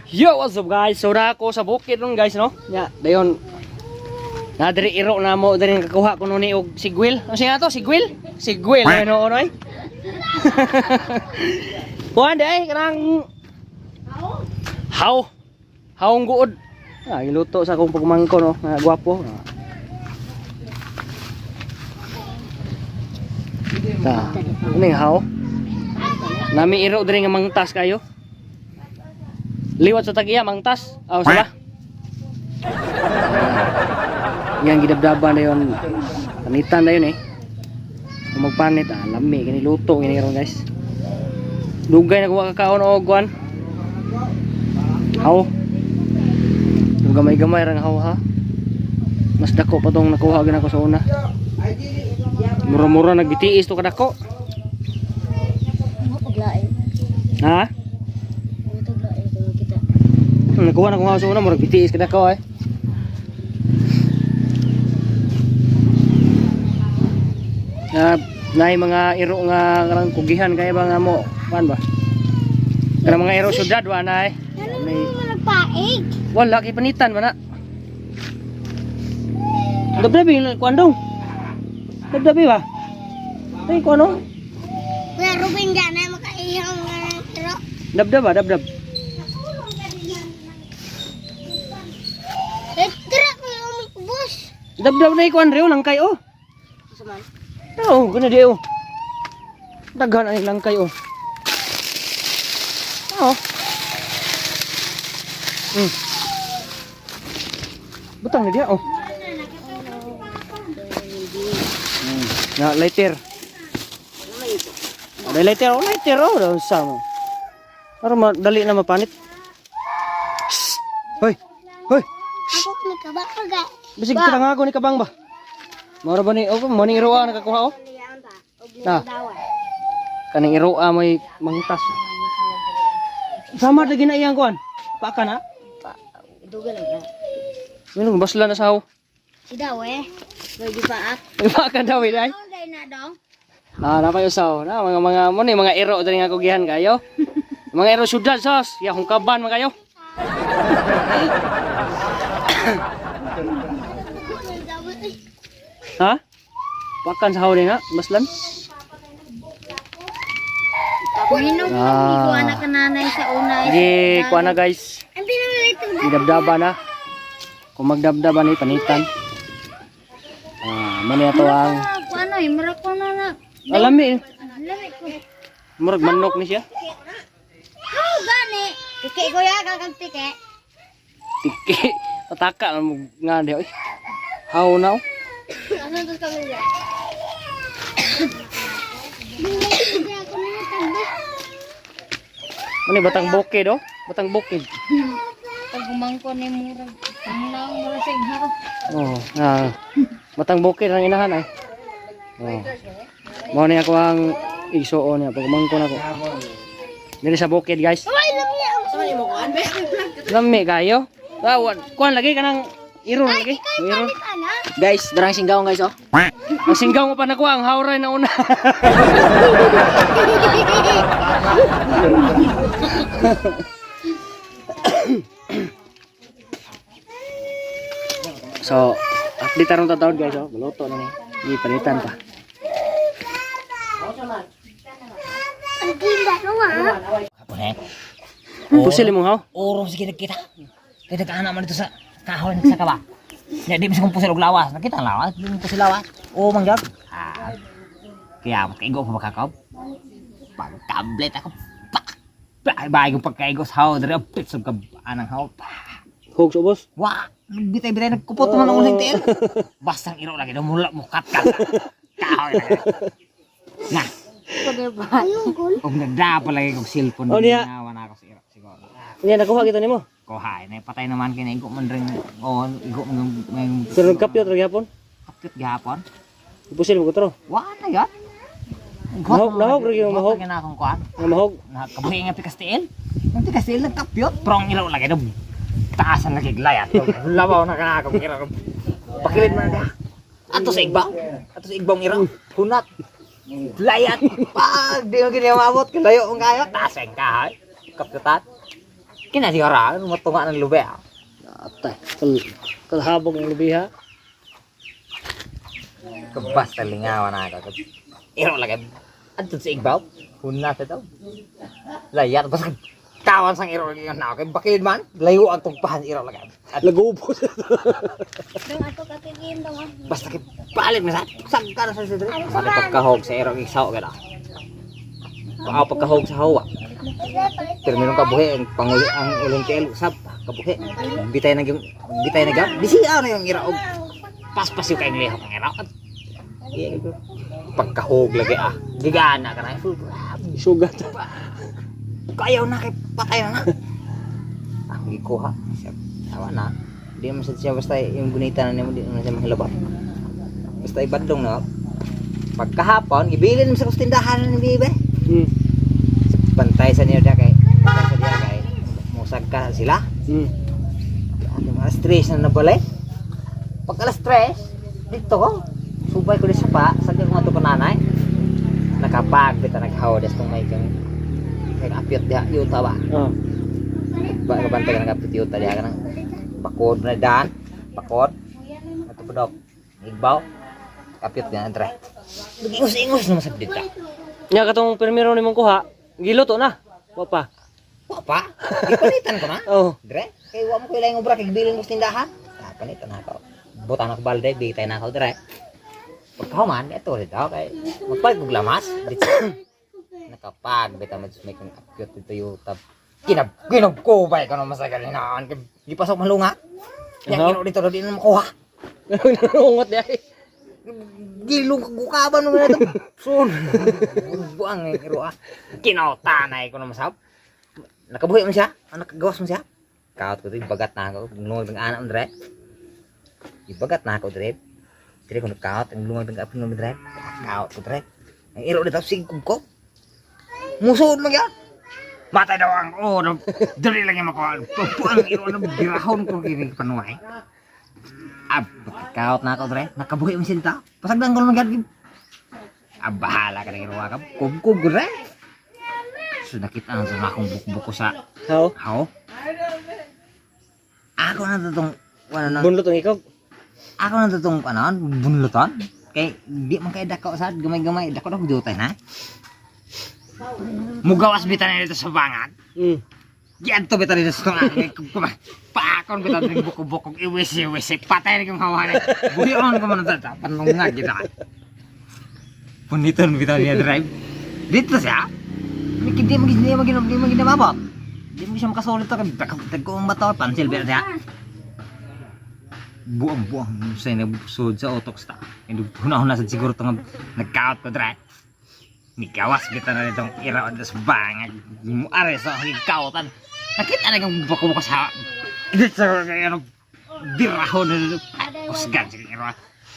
Yo, what's up, guys? So na ako sa bukid nun, guys, no? Ya, dayon. Na diri iro na mo diri nakakuha ko ni og sigwil. Ano siya to? Sigwil? Sigwil ano onoy? Kuan di ay kanang haw. Hawong guod. Ah, giluto sa akong pagmangko, no. Nga gwapo. Ah. Ta, ano yung haw? Nami iro diri nga mangtas kayo. Liwat sa tagiya, mangtas. Aw, sa ba? Yan, gidabdaban na yun. Panitan na yun eh. Kung magpanit, ah, lami, kini luto, kini karon, guys. Dugay na kuha kakaon o kuan. Haw. Yung gamay-gamay rang haw ha. Mas dako pa tong nakuha gina ko sa una. Mura-mura nagbitiis to kadako. Ha? Nakuha na ko sa una, murag bitiis kadako eh. Na nay mga iro nga kanang kugihan kaya ba nga mo kuan ba? Kanang mga iro syudad wa na eh. Ano Nay, mo nagpaig? wala kay panitan ba na? Dabdabi kuan dong. Dabdabi ba? Ay kuan oh. Kuya Ruben dyan na makaihang nga ng iro. Dabdab ba, dabdab. Eh, tira ko yung ubos. Dabdab na ikuan reo langkay oh. Suman. Oo, gana di oh. Daghan ay langkay oh. Oo. Butang na diya oh. Na lighter. Ada lighter oh, lighter oh, daw sa mo. Para madali na mapanit. Shh. Hoy. Hoy. Ako ni kabakaga. Bisig tarangago ni kabang ba? Mora ba ni oh, mo ning iroa nakakuha oh. Ah. Kaning iroa may mangtas. Sama lagi na iyang kuan. Paka na. Dugal lang na. Minum basla na saw. Si daw eh. Pwede pa ak. Paka daw eh, ilay. Ako dahil na dong. Ah, napay usaw. Na mga mga mo ni mga iro diri nga kugihan kayo. Mga iro syudad sos. Ya kung kaban man kayo. Ha? Pakan sa hawli nga, baslan. Minom Ah. ko anak nanay sa una. Gi kuan na, guys. Ang pinangalito. Gidabdaba na. Kung magdabdaba ni panitan. Ah, mani ato ang Ano eh, mura ko na na. alami eh. Lami ko. Murag manok ni siya. How gani? Tike ko ya kakag tike. Tiki. Tataka na mo nga di oy. How now? Ano to kami ya? Mani batang bukid oh. Batang bukid. Pag umangko ni murag, ang naong mura sa inyo. Oh, ah. Batang bukid ang inahan ay. Oh. Mao ni ako ang igsuon niya pag umangkon ako. Dili sa bukid, guys. Ay, lami ang Lami kayo. Ah, kuan lagi kanang iro lagi. Iro. ana. Guys, darang singgaw, guys, oh. Ang singgaw mo pa nakuha ang hawray na una. So, update tarong tatawad, guys, oh. Maluto na ni. Hindi palitan pa. Ang gila no ah. Hapon eh. Pusil mo haw. Oro sige nagkita. Kaya nagkaanak man dito sa kahoy nagsaka ba. Ya di mo kung pusil og lawas. Nakita ang lawas, di mo pusil lawas. Oo man gyud. Ah. Kaya makaigo pa makakaw. Pagtablet ako. Pak. Bay kong pagkaigo sa haw diri apit sa ka anang haw. Pa. Hog sa ubos. Wa, bitay-bitay nagkupot man ang uling tiil. Basta ang iro lagi do mula mo katkat. Kahoy lagi. Na, Ayun gol. og nagdapa lagi kog cellphone. Oh, niya. Ginawa na ako sa iro siguro. Niya nakuha kita nimo. Kohay na patay naman kay igo man rin oh igo man may Pero nagkapyot ra gyapon. kapit gihapon. Pusil mo kutro. Wa na yun. Nahog- nahog ra gyud mahog. Na akong kuan. Nga mahog. Nakabuhi nga pikastil. Ang pikastil nagkapyot pero ang ilaw lagi do. Taasan lagi glayat. Labaw na kana akong iro. Pakilit man na. Ato sa igba. Ato sa igbang iro. Hunat. Layat. Pag di mo gini maabot kalayo ang kayo. Taas ang kahoy. Kapyotan. Kina si Ora, matunga ng lubi ah. Atay, kalhabog ang lubiha. Kabas na lingawan na ako. Iro lagi. Adto sa igbaw. Huna sa daw. Layat basta kawan sang iro lagi na ako. Bakilid man, layo ang tugpahan iro lagi. At Lagubo. Dong ato katigin dong ah. basta kay palit na sa sagka na sa sidre. Balik pagkahog sa iro isaw gala. Paa pagkahog sa hawa. Terminong kabuhi ang panguli ang uling kail usab kabuhi. Bitay na yung bitay na gap. Bisiya na yung iraog. Paspas yung kayong lihok ang iraog. Pagkahog lagi ah. Gigana ka na. Sugat. Kayaw na kay patay na na. Ah, gikuha. Siya, tawa na. Di man sad siya basta yung gunita na nimo di man siya mahilabot. Basta ibadlong na. Pagkahapon, gibilin mo sa tindahan ni bibe. Bantay sa niyo kay. Bantay sa diya kay. Musag ka sila. Ano, alas 3 na nabalik. Pag alas 3, dito ko. Subay ko di sa pa, sa ko nga to kananay. Nakapag, bita naghawa des tong may kang kay apyot diha yuta ba. Oh. Ba kabantay ka nagapyot yuta diha ka nang bakod na daan, bakod. Ato padok. Igbaw. Kapyot diha andre. Ingos-ingos naman sa dito. Nya katong primero nimong kuha, giluto na. Wa pa. Wa pa. Gipalitan ko na. Oh. Dre, kay wa mo ko ilang obra kay gibilin ko sa tindahan. Ah, palitan na ako. Butan ako balde, bitay na ako dre. Pagkahuman, ito rin daw kay magpalit kog lamas. Dito. Nakapag bita mo may kang apyot dito yung tab. Kinab kinabkubay ko naman sa galinaan. Kay gipasok malunga. Yang Aha. ino dito di na makuha. Ungot di ay. Gilong kagukaban mo na ito. Sun. Buang eh, iro ah. Kinautanay ko naman sab. Nakabuhi man siya. Ah, nakagawas man siya. Kaut ko ito, ibagat na ako. Lungag ng anak mo, dre. Ibagat na ako, dre. Dre, kung nagkaot, ang lungag ng apin mo, dre. Kaut ko, dre. Ang iro dito, sige ko. Musod man yan. Matay daw ang oh, dali lang yung makuha. Ang iro na birahon ko kini panuay. Ah, kaut na ako, dre. Nakabuhi man siya dito. Pasagdan ko naman yan. Ah, bahala ka na iro ka. Kub-kub, dre. So, nakita na sa akong buko-buko sa How? How? Ako na to tong ano na Bunlot ang ikog. ako na to tong ano bunluton. Kay di man kay dako sad gamay-gamay dako na jutay na. Mugawas bitan na dito sa bangag. Giadto bitan dito sa tunga. Paakon bitan ning buko-bukog iwisi-wisi patay ni kong hawanan. Buhion ko man ta panungag kita. Puniton bitan niya drive. Dito siya. Di di mo di mo di mo ginamabot. Di mo siya makasolid to kay dagko ang bato pansil bitan siya. Buang-buang sa nagsud sa otok sta. Hindi huna-huna sa siguro to nga nagkaot ko dre. Nikawas kita na nitong iraw sa bangag. Muare sa higkautan. Nakita na kang buko-buko sa dito sa ano birahon na dito. Usgan sa iraw.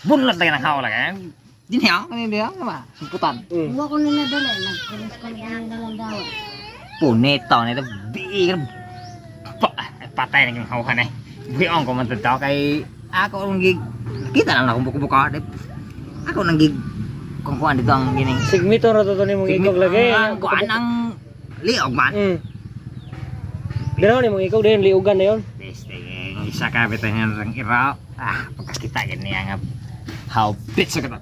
Bunlat lagi ng hawa lagi. Din ya, ano dia, ba? Sumputan. Wa ko na nadala, nagkulis ko na ang dalang dawa. Punito nito bi pa, patay na yung hawa na. Buiong ko man to kay ako ang gig kita na akong buko-buko. Ako nang gig kung kuan dito ang gining Sigmito ra to nimong ikog lagi. Ang kuan ang liog man. Diraw nimong ikog din liugan na yon. Beste, isa ka bitaw niya ng iraw. Ah, pagkakita gani nga how bitch ka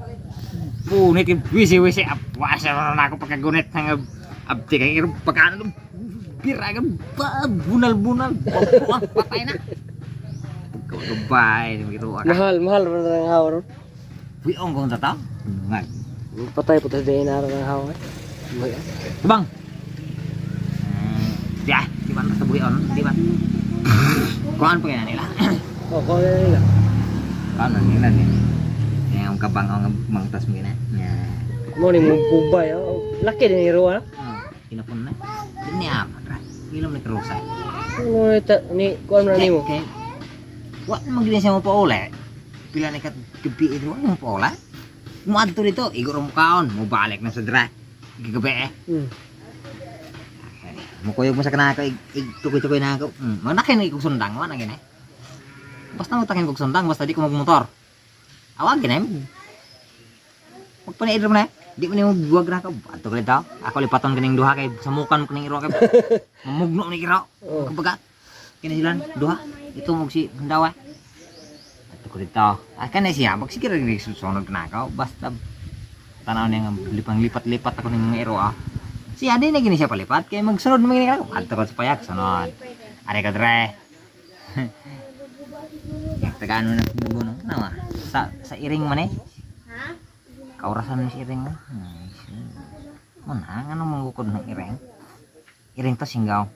punit yung wisi-wisi. Apwasa na ako pagkagunit ng abdi kay iro pagkano bira ka bunal-bunal buang patay na. Pagkabay, begitu ka. Mahal, mahal ra ang hawa ron. Wiong kong tataw. Ngag. Patay po tas din na ang hawa. Buhi. Ah. Bang. Ya, di ba sa buhi on, di ba? Kuan pa yan nila. Oh, ko na nila. Kuan na nila ni. Yang kabang ang mangtas mo gina. Ya. Mo ni mo gubay oh. Laki din iro ah. Kinapon na. Ini apa, ra? Ilom ni kerusa. Ano ni ta- ni kuan man nimo. Kay wa man gid siya mo pauli. Pila ni kat gabi ito wa mo pauli. Muadto dito, igor mo kaon, mo balik na sa dra. Gigabi eh. Mukuyog mo sa kanako, ig tukoy-tukoy na ako. Manakin na kog sundang, wa na gini. Basta mo takin kog sundang, basta di ko magmotor. Awag gini. Magpaniid mo na. Di man nimo buwag ra ka. Ato ka dito. Ako lipaton kaning duha kay samukan mo kaning iro kay mamugno ni iro. Oh. Kabaga. Kini sila duha. Ito mo si Hundawa. Ato ko dito. Ah, kana siya pag sige ra ni susunod na ako. Basta tanaw niya nga lipang lipat-lipat ako ning mga iro ah. Siya di na gini siya palipat kay magsunod man gini ako. Ato ko sa payag sunod. Are ka dre. Tagaan mo na bugo no. Ano ah? Sa iring man eh. Kaurasan mo si iring mo. Nice. Mana nga nang manggukod ng iring? Iring to singgaw.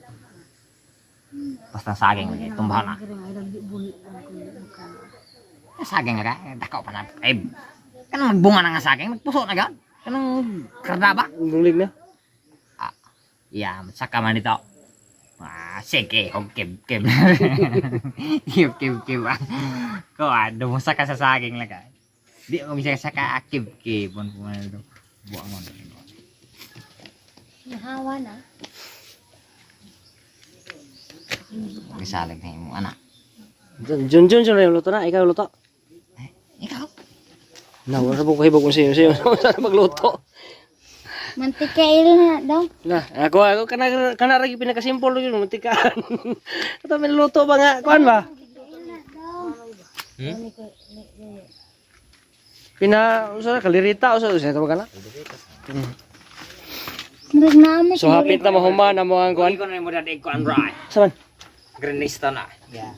Basta saging lagi tumbahan na. Saging lagi, dako pa na. Eh, kanang magbunga na nga saging, nagpuso na gad. Kanang kardaba. Bulig na. Ah, yeah, saka man dito. Ah, sige, hog kib kib. Kib kib kib. Ko ah, dumusa ka sa saging lang ka. Di mo siya saka akib kib bon po man dito. Buang mo. Nahawa na. Gisalig na imo anak. Jun Jun Jun Jun luto na, ikaw luto. Ikaw. Na, wala sa buko hibog kung sino sino sa magluto. Mantikail na daw. Na, ako kana kana ra gyud pinakasimple gyud mantikaan. Ato may luto ba nga kuan ba? Hmm? Pina usa kalirita usa usa tawag kana. Murag na mo So hapit na mahuman ang mga kuan. Kuan ko na mo dad kuan ra. Saman. Grenista na. Yeah.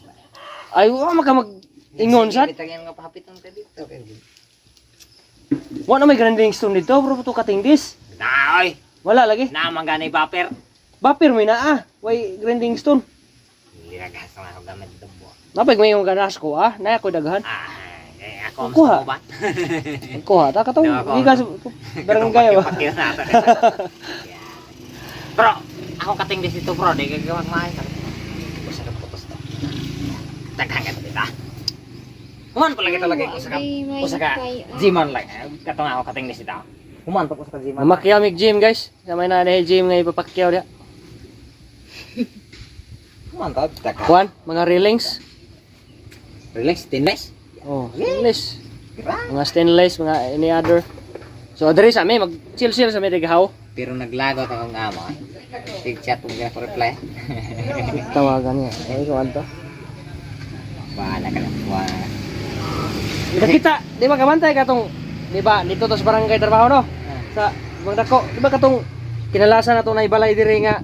Ay wa maka mag ingon sad. Bitangin nga pahapiton ka dito. Wa na may grinding stone dito, bro to katingdis. Na oy, Wala lagi. na manganay paper. Bapir may naa, way grinding stone. Hindi na gas nga ako gamit dito buo. Napay may yung ganas ko ah, na ako daghan. Ah, eh, ako ang Kuha. gusto mo ba? Kuha ta katong Di ba, ako? gikan sa barangay ba. Pakyo na ata. Bro, ako kating di situ bro, di ka gawang maay. Usa ka putos to. Daghan ka dito. Human pala kita lagi usa ka Gmon lang. Katong ako kating di situ. Human pa usa ka Gmon. Mamakyaw mig gym guys. Sa may na gym nga ipapakyaw diha. Human to daghan. Kuan, mga railings. Relax, stainless. Oh, stainless. Mga stainless, mga any other. So diri sa mi mag chill-chill sa mi dighaw. Pero naglagot akong amo. Tig chat mo ko reply. Tawagan niya. Ay kuan to. Wala ka na. Wala. Nakita, di ba kabantay katong di ba dito to sa barangay trabaho no? Sa mga dako, di ba katong kinalasan na to na ibalay diri nga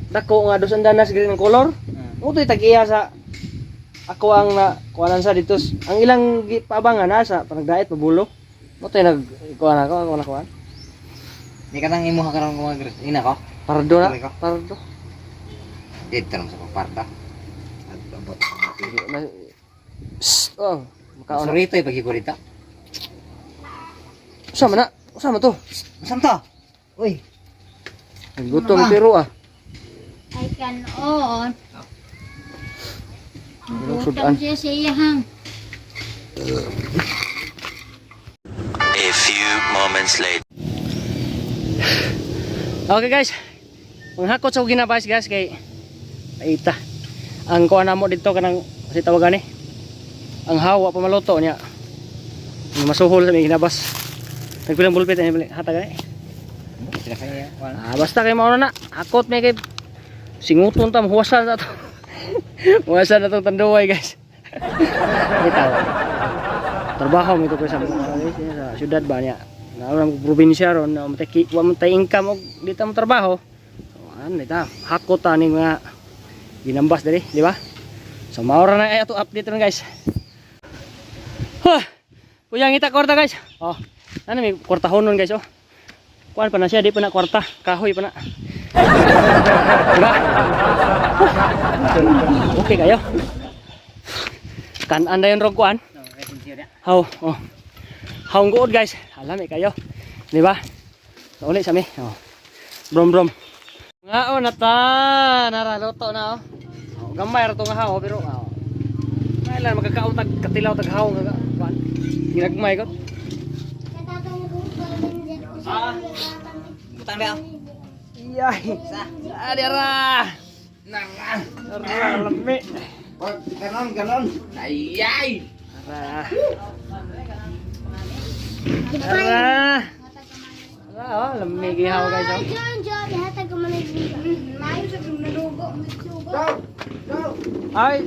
dako nga dos andanas green ang color. Utoy tag-iya sa ako ang na kuanan sa dito. Ang ilang paabangan na sa panagdait mabulo. Utoy nag kuan ako, ako na kuan. Di ka nang imuha karon kung mag ina ko. Pardo na, Tuloy ka. pardo. Dito lang sa pagparda. At abot. Psst, oh, makaon. Sorry ito, ipagi ko dito. Usa man na? Usa man to? Saan to? Uy, Gutom Ano ba? pero ah. Ay kanoon. Anong sudan? Gutom siya sa iyahang. A few moments later. Okay guys. Manghakot sa ginabas guys kay Aita. Ang kuan namo dito kanang kasi tawagan ni. Ang hawa pa maluto niya. Masuhol sa may ginabas. Nagpilang bulpit ani bali hatag ani. sila kaya. Wala. Ah, basta kay mauna na. Hakot may kay singuton ta mahuwasan na to. Huwasan na tong tanduay guys. Bitaw. Trabaho mo ito ko sa sa syudad ba niya. Nauna mo probinsya ron na matay wa man tay income og di ta mo trabaho. So ano ta hakot ta ning mga ginambas diri, di ba? So maura na ay ato update ron guys. Huh. Puyang ita kwarta guys. Oh. Ano may kwartahon nun guys oh. Kuan pa na siya, di pa na kwarta, kahoy pa na. Diba? Huh. Okay kayo. Kanan na yun rog kuan. Haw, oh. Haw guod guys. Alam eh kayo. Di ba? So, uli sa mi. Oh. Brom brom. Nga oh nata, nara luto na oh. Oh, gamay ra to nga haw pero oh. May lang makakaon tag katilaw tag haw nga kuan. Ginagmay ko. Ah. Butang ba? Iyay. Adira. Nara. Nara lami. Ganon, ganon. Ayay! Nara. Nara. Ah, oh, lamig ihaw guys oh. John, John, hatag ko man Maayo sa kong nalugo. Sugo. Ay.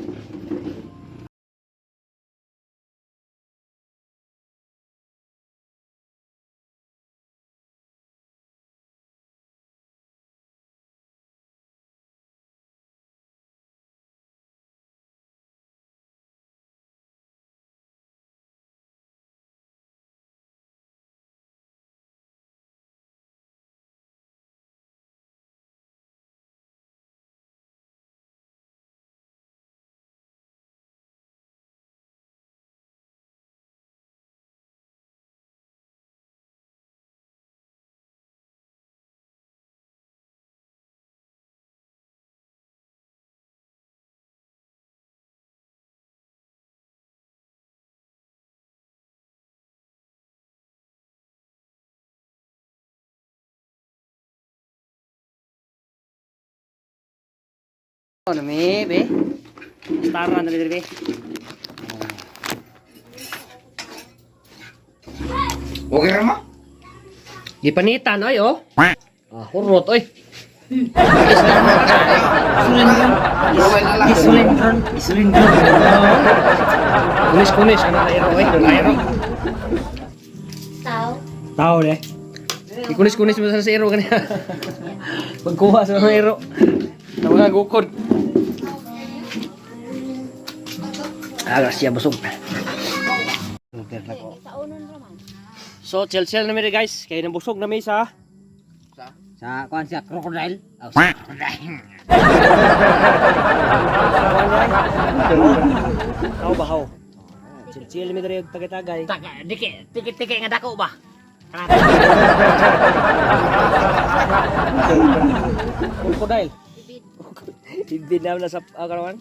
Ano mi, be? Stara na diri be. Okay ra mo? Gipanitan oy oh. Ah, hurot oy. Isulin ron, isulin ron. Kunis-kunis ano na iro oy, iro. Tao. Tao de. Ikunis-kunis mo sa iro kaniya. Pagkuha sa mga iro. Sa mga gukod. Ah, grasya busog. So, chill-chill na mi guys. Kaya nabusog na mi sa Sa kuan siya crocodile. Oh, sa crocodile. Tao ba haw? Chill-chill mi diri og tagay-tagay. Taka, diki, tiki-tiki nga dako ba? Crocodile. Ibid na na sa karawan.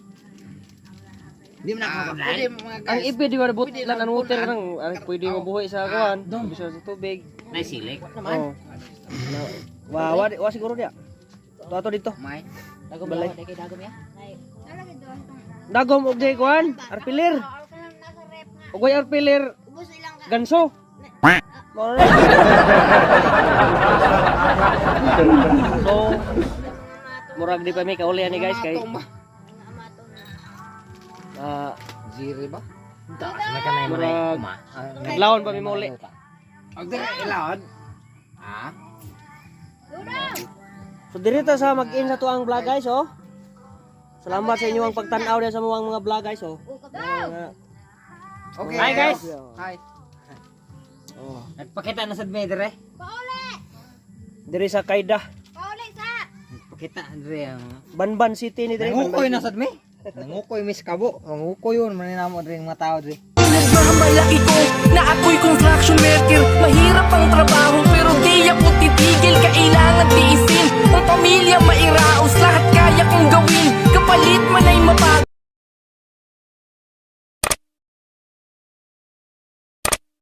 Di mo na crocodile. Ang ibid di ba butlan ang water nang ang pwede mabuhi sa kuan, bisa sa tubig. Nay silik Oh. Na, wa wa, wa siguro dia. To ato dito. May. Dagom balay. Dagom og di kuan, arpilir. Og way arpilir Ubos ilang ka. ganso. Mao na. So, murag di pa mi kauli ani guys kay ah Ziri ba? murag naglaon pa mi muli. Og dire ilawod. Ah. So diri ta sa mag-in sa tuang vlog guys oh. Salamat sa inyo ang pagtan-aw diha sa mga mga vlog guys oh. Mga- Okay. Hi guys. Hi. Oh. Nagpakita na sad mi dire. Pauli! Diri sa Kaida, Pauli sa! Nagpakita dire ang Banban City ni diri. Nangukoy na sad mi. Nangukoy mis kabo. Nangukoy yun man namo dire mga tao dire. Nagmamalaki ko na ako'y construction worker. Mahirap ang trabaho pero di ako titigil. Kailangan tiisin ang pamilya mairaos. Lahat kaya kong gawin, kapalit man ay mapagod.